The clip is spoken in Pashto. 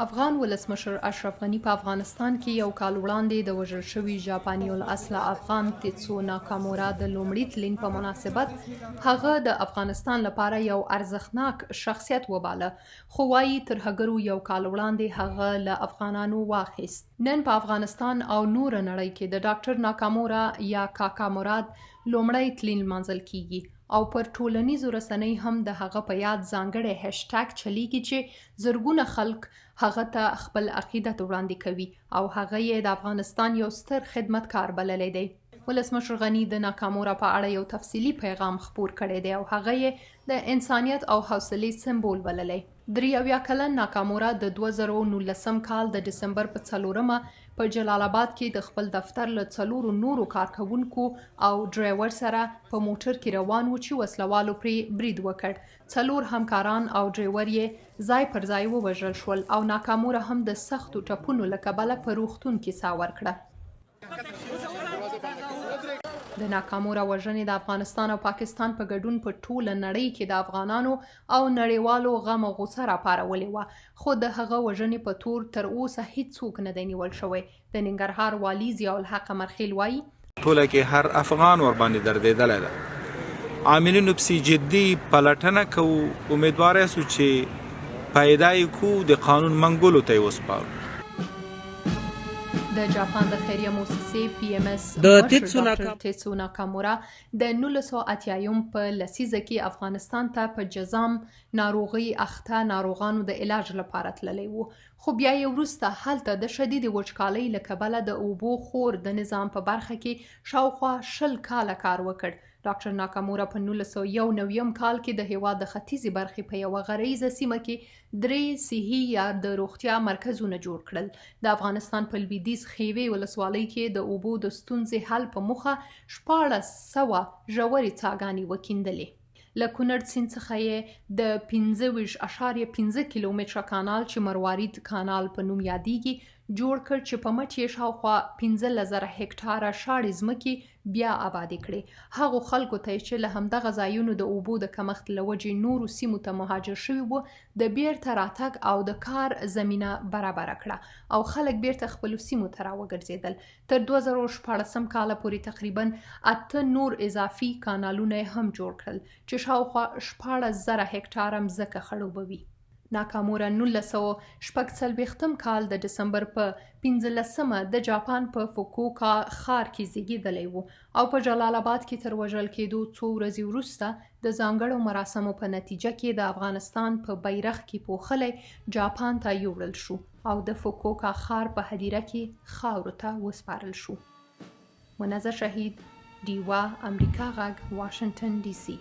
افغان ولسمشر اشرف غني په افغانستان کې یو کال وړاندې د وژل شوي ژاپاني الاصله افغان تیتسو ناکامورا د لومړي تلین په مناسبت هغه د افغانستان لپاره یو ارزښتناک شخصیت وباله، خو وايي ترهګرو یو کال وړاندې هغه له افغانانو واخیست. نن په افغانستان او نوره نړۍ کې د ډاکټر ناکامورا یا کاکا مراد لومړی تلین لمانځل کیږي او پر ټولنیزو رسنۍ هم د هغه په یاد ځانګړی هشټګ چلیږي چې زرګونه خلک هغه ته خپل عقیدت وړاندې کوي او هغه یې د افغانستان یو ستر خدمتکار بللی دی. ولسمشر غني د ناکامورا په اړه یو تفصیلي پیغام خپور کړی دی او هغه یې د انسانیت او حوصلې سمبول بللی. 73 کلن ناکامورا د 2019 کال د ډسمبر په څلورمه په جلال اباد کې د خپل دفتر له څلورو نورو کارکوونکو او ډرایور سره په موټر کې روان و چې وسلوالو پرې برید وکړ. څلور همکاران او ډرایور یې ځای پر ځای ووژل شول او ناکامورا هم د سختو ټپونو له کبله په روغتون کې ساه ورکړه. د ناکامورا وژنې د افغانستان او پاکستان په ګډون په ټوله نړۍ کې د افغانانو او نړیوالو غم او غوسه راپارولې وه، خو د هغه وژنې په تور تر اوسه هیڅوک نه دی نیول شوی. د ننګرهار والي ضیاءالحق امرخیل وايي. ټوله کې هر افغان ورباندې دردېدلی ده. عاملینو پسې جدي پلټنه کوو، امیدوار یاستو چې پیدا یې کړو، د قانون منګولو ته یې وسپارو. د جاپان د خیریه موسسې پي ایم ایس د مشر تیتسو ډاکټر ناکا تیتسو ناکامورا د 1980 په لسیزه کې افغانستان ته په جزام ناروغۍ اخته ناروغانو د علاج لپاره تللی و، خو بیا یې وروسته هلته د شدیدې وچکالۍ له کبله د اوبو خور د نظام په برخه کې شاوخوا 20 کاله کار وکړ. ډاکټر ناکامورا په 1991 کال کې د هېواد د ختیځې برخې په یوه غریزه سیمه کې درې صحي یا د روغتیا مرکزونه جوړ کړل. د افغانستان په لویدیځ خیوې ولسوالۍ کې د اوبو د ستونزې حل په موخه 1600 ژورې څاګانې وکیندلې. له کونړ سیند څخه یې د 25.5 کیلومتره کانال چې مروارید کانال په نوم یادیږي جوړ کړ چې په مټ یې شاوخوا 15,000 هکټاره شاړې ځمکې بیا ابادې کړې. هغو خلکو ته یې چې له همدغه ځایونو د اوبو د کمښت له وجې نورو سیمو ته مهاجر شوي وو، د بېرته راتګ او د کار زمینه برابره کړه او خلک بېرته خپلو سیمو ته راوګرځېدل. تر 2016 کاله پورې تقریباً اته نور اضافي کانالونه یې هم جوړ کړل چې شاوخوا 16,000 هکټاره مځکه خړوبوي. ناکامورا 1946 کال د ډسمبر په 15مه د جاپان په فوکوکا ښار کې زیږیدلی و او په جلال اباد کې تر وژل کېدو څو ورځې وروسته د ځانګړو مراسمو په نتیجه کې د افغانستان په بیرغ کې پوښلی جاپان ته یوړل شو او د فوکوکا ښار په هدیره کې خاورو ته وسپارل شو. منزه شهید، ډیوه، امریکا غږ، واشنګټن ډي سي.